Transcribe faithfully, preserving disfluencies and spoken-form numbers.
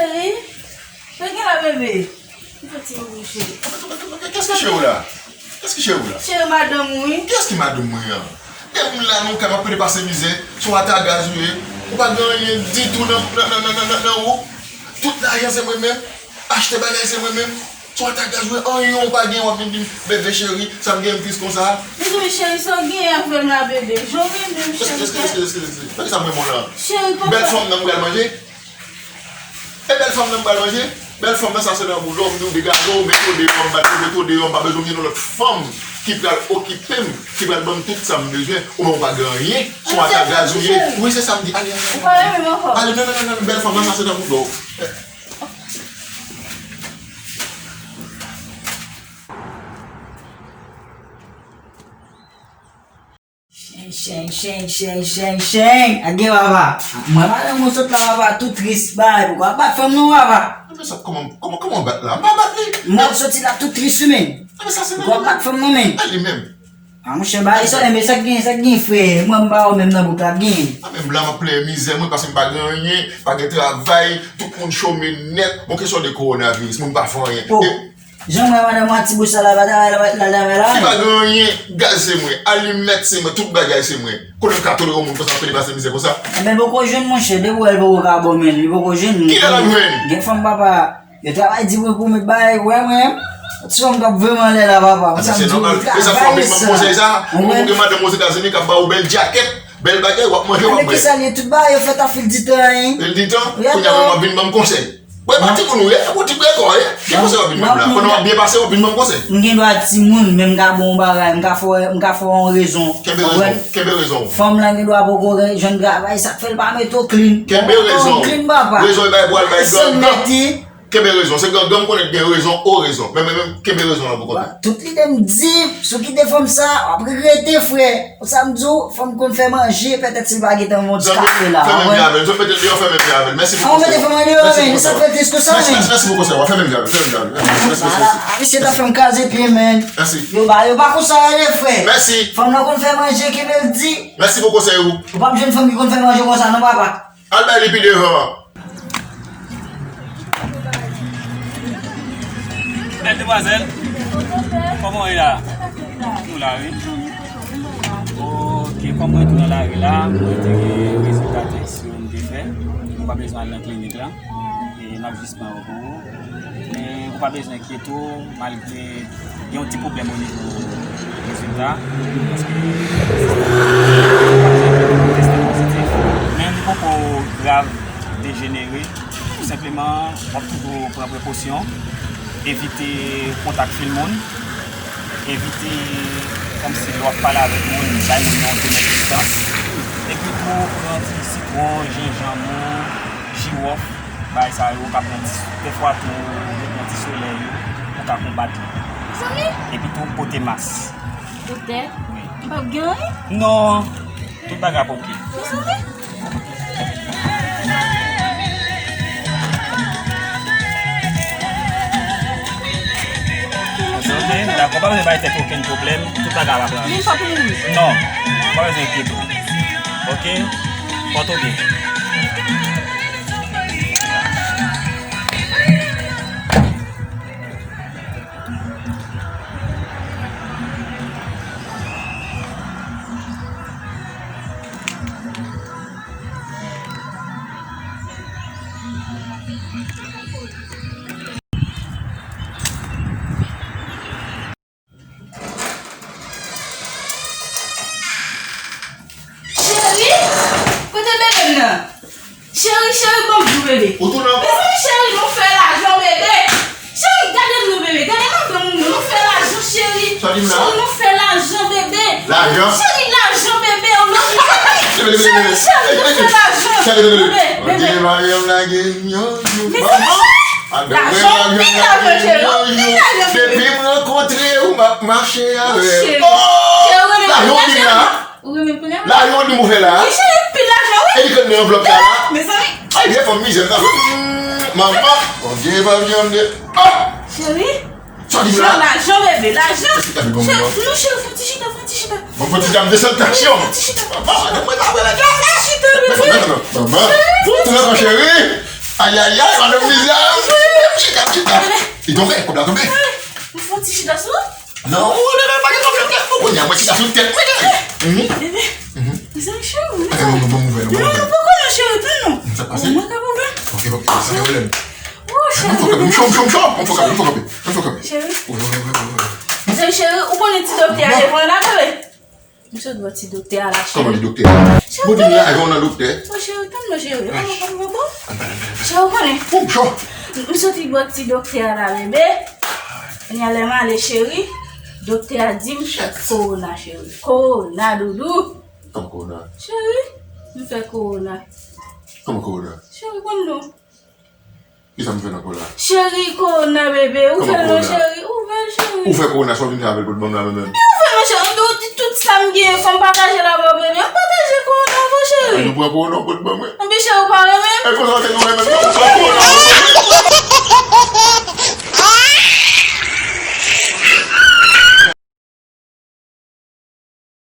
Cheri, sa gen la, bebe? Li fè ti bobo, cheri. Kiyès ki cheri w la? Kiyès ki cheri w la? Cheri, madanm ou, wi. Kiyès ki madanm mwen an? Lè m la nan kay, m ap plede pase mizè. Se yon ata gaz ou ye. Ou pa gen anyen ditou nan, nan, nan, nan, nan, nan, nan ou. Tout lajan se mwen menm. Achte bagay se mwen menm. Se yon ata gaz ou ye. Anyen ou pa gen, w ap vin di m, bebe cheri, sa m gen m tris konsa. Mezanmi, cheri, sa w gen avè m la, bebe? Jan w renmen m, cheri. Eskize, eskize, eskize, eskize. Sa m renmen w la? Cheri, papa. Bèl fanm nan m pral manje. E bèl fanm nan m pral manje? Bèl fanm nan, sa se nan bouda w, m di w degaje w, mete w deyò, m bat ou, mete w deyò, m pa bezwen gen yon lòt fanm ki pral okipe m, ki pral ban m tout sa m bezwen, ou menm ou pa gen anyen, se yon ata gaz ou ye. Wi, se sa m di. Ale, ale, ale. Ou pa renmen m ankò? Ale, non, non, non, non, bèl fanm nan, sa se nan bouda w. Cheng, cheng, cheng. A gen papa. Mwen madanm ou sot la papa, tou tris bay. Poukò w ap bat fanm nan papa? Epi sa, kòman, kòman, kòman w bat la? M pa bat li. Mwen soti la tou tris wi men. Epi sa se... Poukò w ap bat fanm nan men? E li menm. A monchè, bay sa, men sa k gen, sa k gen frè. Mwen m pa wè menm nan bout la gen. A menm la m ap plenyen mizè mwen paske m pa gen anyen, pa gen travay, tout moun chome nèt. Bon, kesyon de kowonaviris, moun pa fè anyen. Oh. E Jan m wè madanm ou ak ti bouch sa la, pa travay la, pa travay la. Li pa gen anyen, gaz se mwen, alimèt se mwen, tout bagay se mwen. Kote m ka tolere yon moun konsa ap pede pase mizè konsa? Enben, l poko jwenn, monchè, depi w wè l poko ka bon, men li poko jwenn. Kilè l ap jwenn? Gen fanm, papa, yo travay di mwen pou met bagay, wè mwen, ti fanm k ap vrèman anlè la, papa. Sa se nòmal. E sa fè w vin ban m konsèy sa? Ou gen madanm Ozetazini k ap ba ou bèl djakèt, bèl bagay, w ap manje, w ap bwè. Men kisa l ye, tout bagay yo fèt a fil di tan, wi. Fil di tan? Kounye a menm w ap vin ban m konsèy. Mwen pa timoun ou ye, ou ti prekò ye. Ki konsèy w ap vin ban m la? Pandan w ap byen pase, w ap vin ban m konsèy. M gen dwa timoun, men m ka ba w yon bagay, m ka fè w, m ka fè w yon rezon. Kenbe rezon, kenbe rezon. Fanm lan gen dwa poko jwenn travay, sa k fè l pa mete w clean. Kenbe rezon. Clean, papa. Rezon e bay bwa, l bay gangan. Kenbe rezon. Se gangan m konnen k gen rezon, o rezon. Men, men, men, kenbe rezon lan pou kont ou. Tout lide m di, si w kite fanm sa, w ap regrete, frè. Sa m di w, fanm konn fè manje, petèt si l pa gentan yon ti kafe la. Fèmen byen avè l. Zòt mete l deyò, fèmen byen avè l. Mèsi pou konsèy ou. Mèsi pou konsèy ou. Fèmen byen avè l. Mèsi, mèsi pou konsèy ou. Fèmen byen avè l. Fèmen byen avè l. Mèsi, mèsi, mèsi. Misye ta fè m kraze pye, men. Mèsi. Yo pa, yo pa konsa ye, frè. Mèsi. Fanm nan konn fè manje, kenbe l di. Mèsi pou konsèy ou. Ou p ap jwenn fanm ki konn fè manje konsa, non, papa. Al bay li pi devan. Bèl demwazèl, kòman w ye la? Nou la, wi. Ok, kòm mwen tou nan lari la, mwen te gen rezilta tès yo m te fè. Ou pa bezwen al nan klinik la. E m ap jis pran yo pou ou. Men ou pa bezwen enkyete w, malgre gen yon ti pwoblèm o nivo rezilta, paske tèste pozitif, men li poko grav, dejenere. Tou senpleman, w ap toujou pran prekosyon, evite kontak fil moun, evite kòmsi lè w ap pale avèk moun, bay moun nan yon de mèt distans, epi tou pran ti sitwon, jenjanm ou, jiwòf, bagay sa yo ka pran ti, dèfwa tou, ou pran ti solèy ou, ou ka konbat li. Zanmi? Epi tou pote mas. Pote? Wi. M p ap gen anyen? Non. Tout bagay ap oke. Zanmi? Oke, dakò, pa bezwen bay tèt ou okenn pwoblèm, tout bagay ap aranje. Men sa pou mouri. Non, pa bezwen enkyete w. Oke? Pòte w byen. Cheri, kote bebe m nan? Cheri, cheri, ban m di w, bebe. Ou tounen ankò? Mezanmi, cheri, nou fè lajan, bebe. Cheri, gade nou, bebe. Gade madanm ou, nou fè lajan, cheri. Sa di m la? Cheri, nou fè lajan, bebe. Lajan? Cheri, lajan, bebe. Cheri, cheri, nou fè lajan. Bebe, bebe. Bebe, bebe. Bebe, bebe. Mezanmi, cheri. Lajan, anpil lajan, cheri. Anpil lajan, bebe. Depi m rankontre ou, m ap mache avè w. Cheri. Oh! Cheri, ou renmen m la? Ou renmen m kounye a? Lajan w di m ou fè la? Wi, cheri, anpil lajan, wi. E li konn nan anvlòp la la? Mezanmi. Ay, byen fò m mizè sa. Manman, Bondye pa janm de. Ah! Cheri. Sa w di m la? Lajan, bebe, lajan. Cheri, non, cheri, fè ti chita, fè ti chita. Bon, fè ti chita, m desann tansyon. Fè ti chita. Manman, mwen pa wè la. Fè ti chita, bebe. Manman, manman. Cheri. Fè ti chita, cheri. Ayayay, madan mizè. Chita, chita. Li tonbe, kòb la tonbe. M fè yon ti chita sou ou. Non, non, non, pa gen pwoblèm, pa gen pwoblèm. Ou konnen, mwen chita sou tèt mwen. Mhm. Bebe, mezanmi, cheri, mezanmi. Bon, bon, bon, bon, bon. Non, non, poko non, cheri, tann non. Sa pase? Mwen ka pwoblèm. Ok, ok, pa gen pwoblèm. Oh, cheri. Mwen fò kanpe, m cho, m cho, m cho. Mwen fò kanpe, mwen fò kanpe, mwen fò kanpe. Cheri. Wi, wi, wi, wi, wi. Mezanmi, cheri, ou konnen ti doktè a devan la, bebe. M sot bò ti doktè a la, cheri. Kòman ti doktè a? Cheri, ou konnen. Bon, di m la, yon nan doktè. Oh, cheri, tann non, cheri. Mwen pa poko. Cheri, ou konnen. Oh, m cho. M soti bò ti doktè a la, bebe. Kounye a lè m ale, cheri, doktè a di m kowona, cheri. Kowona, doudou. Kòman kowona? Cheri, m fè kowona. Kòman kowona? Cheri, konn non. Kisa m fè nan kò la? Cheri, kowona, bebe. Ou fè l non, cheri. Ou fè l, cheri. Ou fè kowona, sa w vin fè avè l pou l ban m la menm menm? Ou fè l non, cheri. Ou di tout sa m gen, fò m pataje l avè w, bebe. M pataje kowona avè w, cheri. Ann nou pran kowona w pot ban mwen. Ann, cheri, ou pa renmen? E konsa w te nou renmen m, non? Ou pran kowona w pot ban mwen.